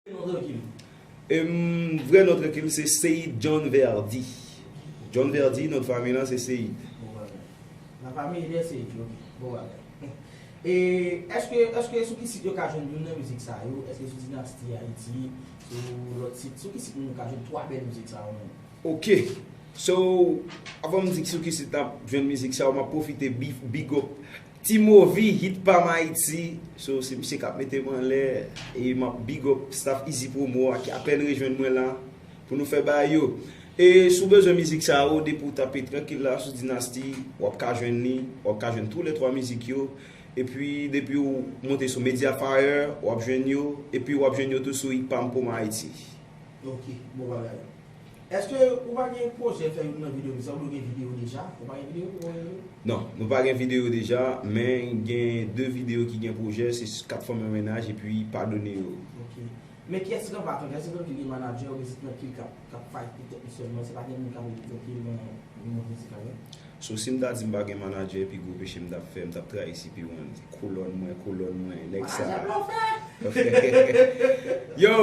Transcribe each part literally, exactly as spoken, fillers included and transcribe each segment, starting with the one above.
Non, trankil. Em, vrè non trankil se Seid John Verdi. John Verdi, non fanmi lan se Seid. Bon bagay. La famille de Seid, ok. Bon bagay. E èske, èske sou ki sit yo ka jwenn youn nan mizik sa yo? Èske sou Dinasti Ayiti, sou lòt sit? Sou ki sit moun ka jwenn twa bèl mizik sa yo menm? Ok. So, avan m di sou ki sit n ap jwenn mizik sa yo, m ap pwofite bif, big up T-Movie, Hit Pam Ayiti. So, se misye k ap mete m anlè. E m ap big up staff Easy Promo a ki apèn rejwenn mwen la pou nou fè bagay yo. E si w bezwen mizik sa yo, depi w tape Trankil la sou Dinasti, w ap ka jwenn li, w ap ka jwenn tou lè twa mizik yo. Epi, depi w monte sou Mediafire, w ap jwenn yo. Epi, w ap jwenn yo tou sou Hit Pam Promo Ayiti. Ok, bon bagay. Èske ou pa gen pwojè fè youn nan videyo sa, oubyen ou gen videyo deja? Ou pa gen videyo pou mwen? Non, nou pa gen videyo deja, men gen de videyo ki gen pwojè, se Kat Fanmi An Mennaj epi Padone Yo. Ok. Men kiyès ki anba Trankil? Èske Trankil gen manadjè oubyen se Trankil k ap, k ap fight pou tèt li sèlman? Se pa gen moun k ap ede Trankil nan, nan mizik la, non? So, si m ta di m pa gen manadjè, pi gwo peche m t ap fè, m t ap trayi C P One. Kolòn mwen, kolòn mwen, nèg sa. Manadjè blofè! Yo,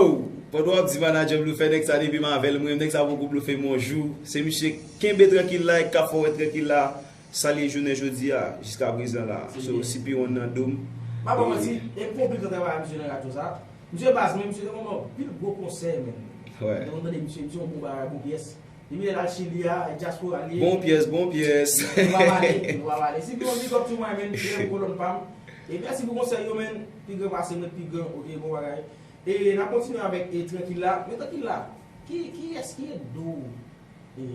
pandan w ap di manadjè blofè, nèg sa depi m avè l, mwen, nèg sa poko blofe m yon jou. Se misye kenbe Trankil la, e k ap fè w wè Trankil la, sa l ye jounen jodi a, jiska prezan la. So, C P One nan do m. M pa ba w manti, e piblik lan travay a misye nan radyo sa. Misye baz mwen, misye te ban mwen anpil gwo konsèy, men. Wè. Mwen tande misye, misye yon bon bagay, bon pyès. Depi lè l al Chili a, dyaspora li ye. Bon pyès, bon pyès. Nou pa pale, nou pa pale. Si pi yon big up to mwen, men, frè m, kolòn pa m. E mèsi pou konsèy yo, men. Pi gran pase mwen, pi gran, ok, bon bagay. E n ap kontinye avèk, e, Trankil la. Men Trankil la, ki, kiyès ki ede w, e,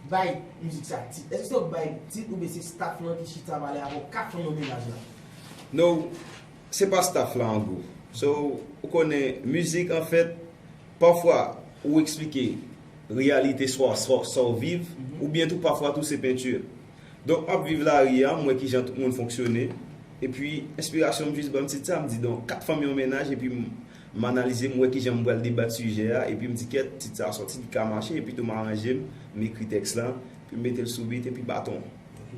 bay mizik sa tit? Èske se ou k bay tit oubyen se staff lan ki chita pale avè w, k ap fè yon mennaj la? No, se pa staff la an gwo. So, ou konnen, mizik, anfèt, pafwa, ou eksplike reyalite sa, sa, sa w viv, oubyen tou, pafwa tou, se penti. Donk, m ap viv lari a, m wè kijan tout moun fonksyone. Epi, enspirasyon m jis ban m tit sa, m di, donk, Kat Fanmi An Mennaj, epi m, m analize, m wè kijan m pral debat sijè a, epi m di, kèt, tit sa sòti, li ka mache, epi tou m aranje m, m ekri tèks la, epi m mete l sou beat, epi baton. Ok.